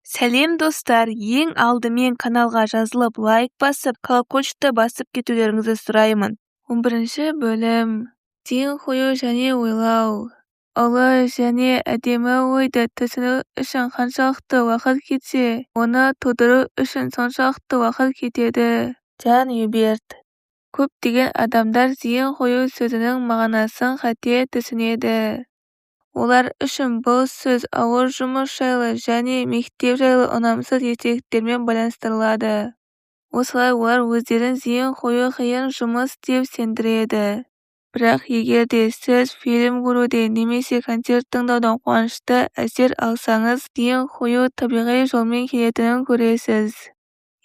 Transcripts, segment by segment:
Сәлем, достар! Ең алдымен каналға жазылып, лайк басып, колокольчикті басып кетулеріңізді сұраймын. 11-бөлім. Ден қою және ойлау. Ұлы және әдемі ойды түсіну үшін қаншалықты уақыт кетсе, оны тудыру үшін соншалықты уақыт кетеді. Жан Юберт. Көптеген адамдар зейін қою сөзінің мағынасын қате түсінеді. Олар үшін бұл сөз ауыр жұмыс жайлы және мектеп жайлы ұнамсыз естеліктермен байланыстырылады. Осылай олар өздерін зейін қою қиын жұмыс деп сендіреді. Бірақ егер де сіз фильм көруден немесе концерт тыңдаудан қуанышты әсер алсаңыз, зейін қою табиғи жолмен келетінін көресіз.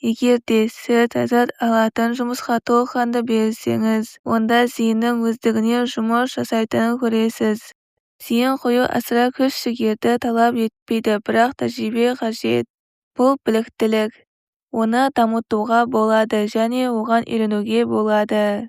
Егер де сіз ләззат алатын жұмысқа толыққанды берілсеңіз, онда зейіннің өздігінен жұмыс жасайтынын көресіз. Зейін қою асыра күш-жігерді талап етпейді, бірақ тәжірибе қажет. Бұл біліктілік. Оны дамытуға болады және оған үйренуге болады.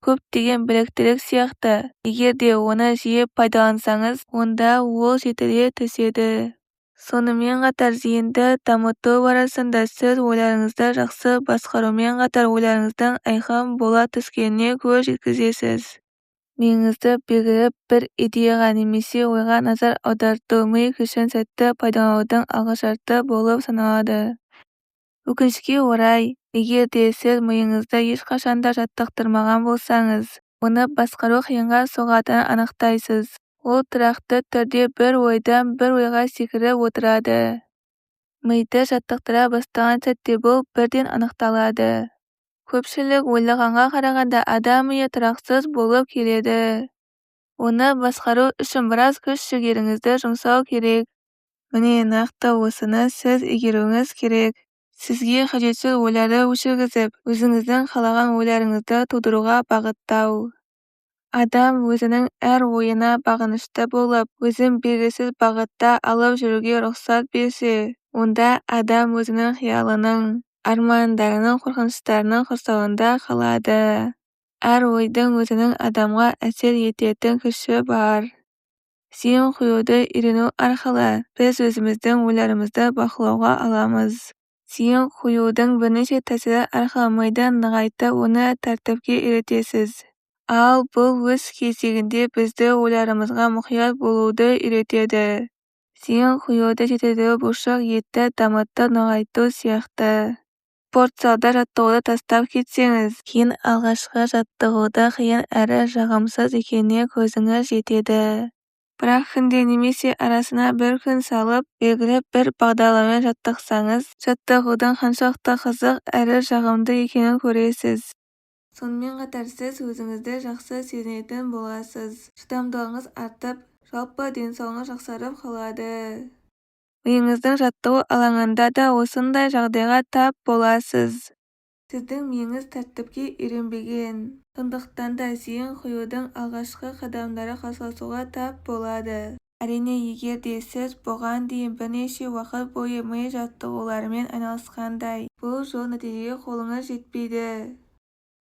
Көптеген біліктілік сияқты, егер де оны жиі пайдалансаңыз, онда ол жетіле түседі. Сонымен қатар зейінді дамыту барысында сіз ойларыңызды жақсы басқарумен қатар ойларыңыздың айқын бола түскеніне көз жеткізесіз. Миыңызды белгілі бір идеяға немесе ойға назар аударту ми күшін сәтті пайдаланудың алғышарты болып саналады. Өкінішке орай, егер де сіз миыңызды ешқашан да жаттықтырмаған болсаңыз, оны басқару қиынға соғатынын анықтайсыз. Ол тұрақты түрде бір ойдан бір ойға секіріп отырады. Миды жаттықтыра бастаған сәтте бұл бірден анықталады. Көпшілік ойлағанға қарағанда адам миы тұрақсыз болып келеді. Оны басқару үшін біраз күш-жігеріңізді жұмсау керек. Міне, нақты осыны сіз игеруіңіз керек. Сізге қажетсіз ойларды өшіргізіп, өзіңіздің қалаған ойларыңызды тудыруға бағыттау. Адам өзінің әр ойына бағынышты болып, өзін белгісіз бағытта алып жүруге рұқсат берсе, онда адам өзінің қиялының, армандарының, қорқыныштарының құрсауында қалады. Әр ойдың өзінің адамға әсер ететін күші бар. Зейін қоюды үйрену арқылы біз өзіміздің ойларымызды бақылауға аламыз. Зейін қоюдың бірнеше тәсілі арқылы миды нығайтып, оны тәртіпке үйретесіз. Ал бұл өз кезегінде бізді ойларымызға мұқият болуды үйретеді. Зейін қоюды жетілдіру бұлшық етті дамытып нығайту сияқты. Спортзалда жаттығуды тастап кетсеңіз, кейін алғашқы жаттығуды қиын әрі жағымсыз екеніне көзіңіз жетеді. Бірақ күнде немесе арасына бір күн салып, белгілі бір бағдарламамен жаттықсаңыз, жаттығудың қаншалықты қызық әрі жағымды екенін көресіз. Сонымен қатар сіз өзіңізді жақсы сезінетін боласыз, шыдамдылығыңыз артып, жалпы денсаулығыңыз жақсарып қалады. Миыңыздың жаттығу алаңында да осындай жағдайға тап боласыз. Сіздің миыңыз тәртіпке үйренбеген, сондықтан да зейін қоюдың алғашқы қадамдары қарсыласуға тап болады. Әрине, егер де сіз бұған дейін бірнеше уақыт бойы ми жаттығуларымен айналысқандай, бұл жолы нәтижеге қолыңыз жетпейді.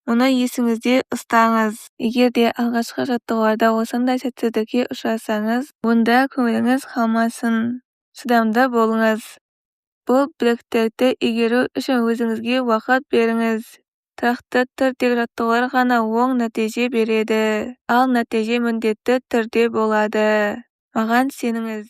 Мұны есіңізде ұстаңыз. Егер де алғашқы жаттығуларда осындай сәтсіздікке ұшырасаңыз, онда көңіліңіз қалмасын. Шыдамды болыңыз. Бұл біліктілікті игеру үшін өзіңізге уақыт беріңіз. Тұрақты түрдегі жаттығулар ғана оң нәтиже береді. Ал нәтиже міндетті түрде болады. Маған сеніңіз.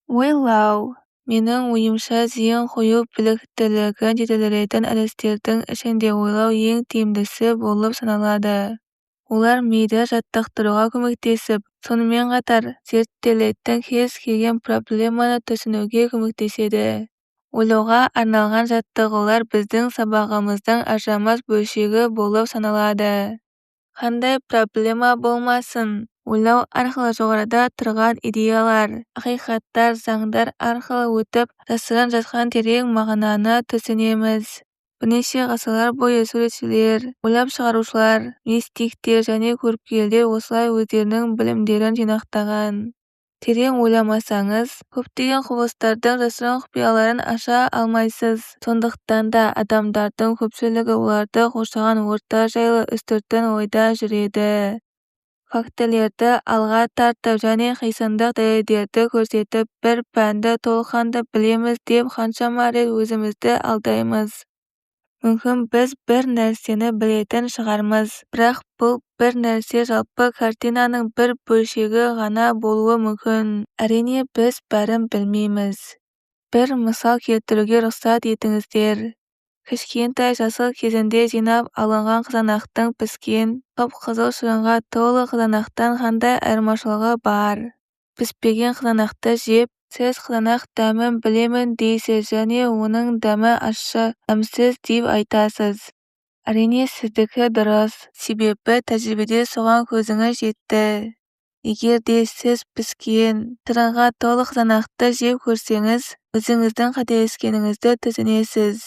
Ойлау. Менің ойымша, зейін қою біліктілігін жетілдіретін әдістердің ішінде ойлау ең тиімдісі болып саналады. Олар миды жаттықтыруға көмектесіп, сонымен қатар зерттелетін кез келген проблеманы түсінуге көмектеседі. Ойлауға арналған жаттығулар біздің сабағымыздың ажырамас бөлшегі болып саналады. Қандай проблема болмасын, ойлау арқылы жоғарыда тұрған идеялар, ақиқаттар, заңдар арқылы өтіп, жасырын жатқан терең мағынаны түсінеміз. Бірнеше ғасырлар бойы суретшілер, ойлап шығарушылар, мистиктер және көріпкелдер осылай өздерінің білімдерін жинақтаған. Терең ойламасаңыз, көптеген құбылыстардың жасырын құпияларын аша алмайсыз. Сондықтан да адамдардың көпшілігі оларды қоршаған орта жайлы үстіртін ойда жүреді. Фактілерді алға тартып және қисындық дәлелдерді көрсетіп, бір пәнді толыққанды білеміз деп қаншама рет өзімізді алдаймыз. Мүмкін біз бір нәрсені білетін шығармыз, бірақ бұл бір нәрсе жалпы картинаның бір бөлшегі ғана болуы мүмкін. Әрине, біз бәрін білмейміз. Бір мысал келтіруге рұқсат етіңіздер. Кішкентай жасыл кезінде жинап алынған қызанақтың піскен, қып-қызыл шырынға толы қызанақтан қандай айырмашылығы бар? Піспеген қызанақты жеп, сіз қызанақ дәмін білемін дейсіз және оның дәмі ащы, дәмсіз деп айтасыз. Әрине, сіздікі дұрыс, себебі тәжірибеде соған көзіңіз жетті. Егер де сіз піскен, шырынға толы қызанақты жеп көрсеңіз, өзіңіздің қателескеніңізді түсінесіз.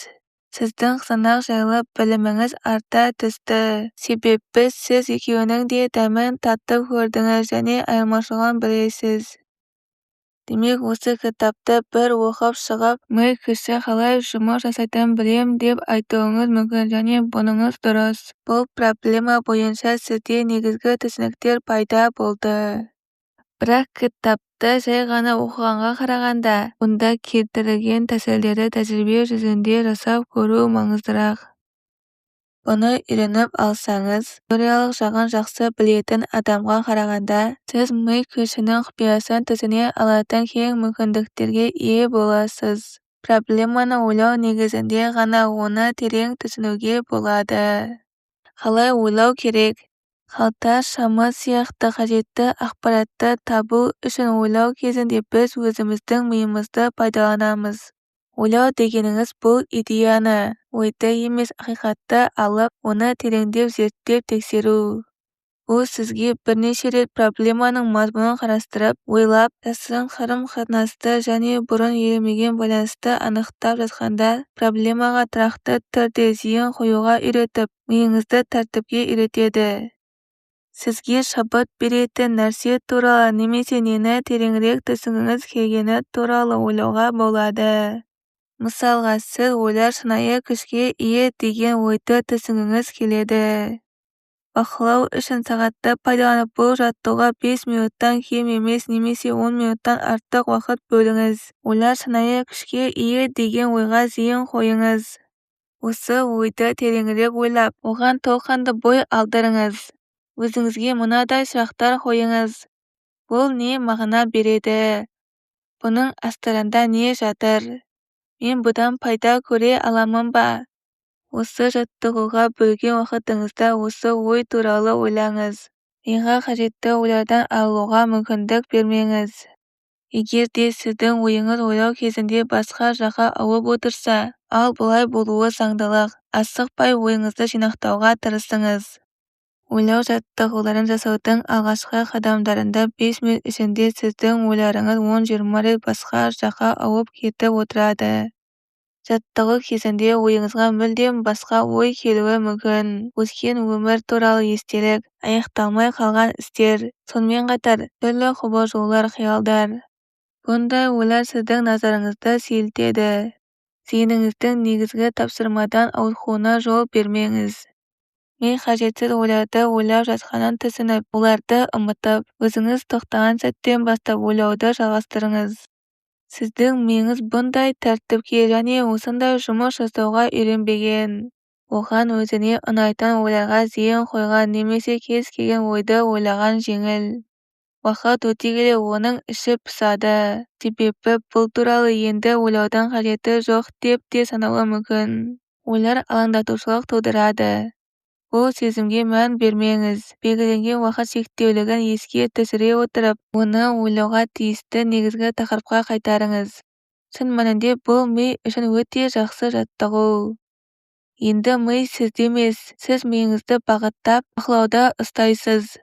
Сіздің қызанақ жайлы біліміңіз арта түсті, себебі сіз екеуінің де дәмін татып көрдіңіз және айырмашылығын білесіз. Демек, осы кітапты бір оқып шығып, ми күші қалай жұмыс жасайтынын білем деп айтуыңыз мүмкін және бұныңыз дұрыс. Бұл проблема бойынша сізде негізгі түсініктер пайда болды. Бірақ кітапты жай ғана оқығанға қарағанда, онда келтірілген тәсілдерді тәжірибе жүзінде жасап көру маңыздырақ. Бұны үйреніп алсаңыз, теориялық жағын жақсы білетін адамға қарағанда, сіз ми күшінің құпиясын түсіне алатын кең мүмкіндіктерге ие боласыз. Проблеманы ойлау негізінде ғана оны терең түсінуге болады. Қалай ойлау керек? Қалта шамы сияқты қажетті ақпаратты табу үшін ойлау кезінде біз өзіміздің миымызды пайдаланамыз. Ойлау дегеніңіз бұл идеяны, ойды емес ақиқатты алып, оны тереңдеп зерттеп тексеру. Бұл сізге бірнеше рет проблеманың мазмұнын қарастырып, ойлап, жасырын қарым-қатынасты және бұрын елемеген байланысты анықтап жатқанда, проблемаға тұрақты түрде зейін қоюға үйретіп, миыңызды тәртіпке үйретеді. Сізге шабыт беретін нәрсе туралы немесе нені тереңірек түсінгіңіз келгені туралы ойлауға болады. Мысалға, сіз ойлар шынайы күшке ие деген ойды түсінгіңіз келеді. Бақылау үшін сағатты пайдаланып, бұл жаттығуға 5 минуттан кем емес немесе 10 минуттан артық уақыт бөліңіз. Ойлар шынайы күшке ие деген ойға зейін қойыңыз. Осы ойды тереңірек ойлап, оған толыққанды бой алдырыңыз. Өзіңізге мынадай сұрақтар қойыңыз. Бұл не мағына береді? Бұның астарында не жатыр? Мен бұдан пайда көре аламын ба? Осы жаттығуға бөлген уақытыңызда осы ой туралы ойлаңыз. Миға қажетті ойлардан арылуға мүмкіндік бермеңіз. Егер де сіздің ойыңыз ойлау кезінде басқа жаққа ауып отырса, ал бұлай болуы заңдылық, асықпай ойыңызды жинақтауға тырысыңыз. Ойлау жаттығуларын жасаудың алғашқы қадамдарында 5 минут ішінде сіздің ойларыңыз 10-20 рет басқа жаққа ауып кетіп отырады. Жаттығу кезінде ойыңызға мүлдем басқа ой келуі мүмкін. Өткен өмір туралы естелік, аяқталмай қалған істер, сонымен қатар, түрлі қобалжулар, қиялдар. Бұндай ойлар сіздің назарыңызды сейілтеді. Зейініңіздің негізгі тапсырмадан ауытқуына жол бермеңіз. Ми қажетсіз ойларды ойлап жатқанын түсініп, оларды ұмытып, өзіңіз тоқтаған сәттен бастап ойлауды жалғастырыңыз. Сіздің миыңыз бұндай тәртіпке және осындай жұмыс жасауға үйренбеген. Оған өзіне ұнайтын ойларға зейін қойған немесе кез келген ойды ойлаған жеңіл. Уақыт өте келе оның іші пысады. Себебі бұл туралы енді ойлаудың қажеті жоқ деп те санауы мүмкін. Ойлар алаңдатушылық тудырады. Бұл сезімге мән бермеңіз. Белгіленген уақыт шектеулігін еске түсіре отырып, оны ойлауға тиісті негізгі тақырыпқа қайтарыңыз. Шын мәнінде бұл ми үшін өте жақсы жаттығу. Енді ми сізде емес, сіз миыңызды бағыттап, бақылауда ұстайсыз.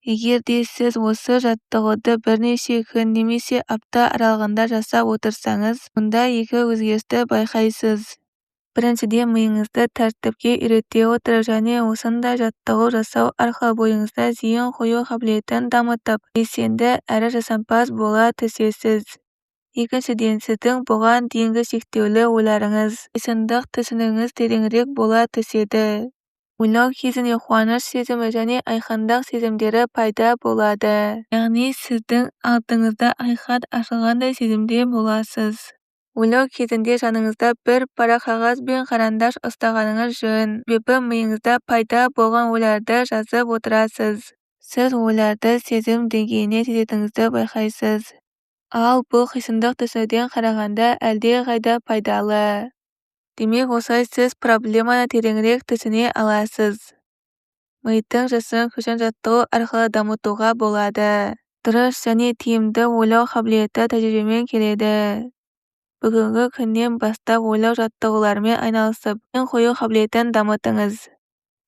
Егер де сіз осы жаттығуды бірнеше күн немесе апта аралығында жасап отырсаңыз, онда екі өзгерісті байқайсыз. Біріншіден, миыңызды тәртіпке үйрете отырып және осындай жаттығу жасау арқылы бойыңызда зейін қою қабілетін дамытып, белсенді әрі жасампаз бола түсесіз. Екіншіден, сіздің бұған дейінгі шектеулі ойларыңыз, қисындық түсінігіңіз тереңірек бола түседі. Ойлау кезінде қуаныш сезімі және айқындық сезімдері пайда болады. Яғни сіздің алдыңызда ақиқат ашылғандай сезімде боласыз. Ойлау кезінде жаныңызда бір парақ қағаз бен қарандаш ұстағаныңыз жөн. Себебі миыңызда пайда болған ойларды жазып отырасыз. Сіз ойларды сезім деңгейіне жететініңізді байқайсыз. Ал бұл қисындық түсінуден қарағанда әлдеқайда пайдалы. Демек, осылай сіз проблеманы тереңірек түсіне аласыз. Мидың жасырын күшін жаттығу арқылы дамытуға болады. Дұрыс және тиімді ойлау қабілеті тәжірибемен келеді. Бүгінгі күннен бастап ойлау жаттығуларымен айналысып, ден қою қабілетін дамытыңыз.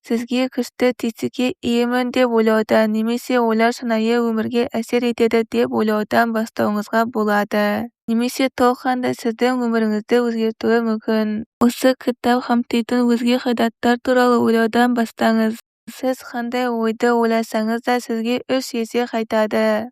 Сізге күшті түйсікке иемін деп ойлаудан немесе ойлар шынайы өмірге әсер етеді деп ойлаудан бастауыңызға болады. Немесе толыққанды сіздің өміріңізді өзгертуі мүмкін. Осы кітап қамтитын өзге қағидаттар туралы ойлаудан бастаңыз. Сіз қандай ойды ойласаңыз да сізге 3 есе қайтады.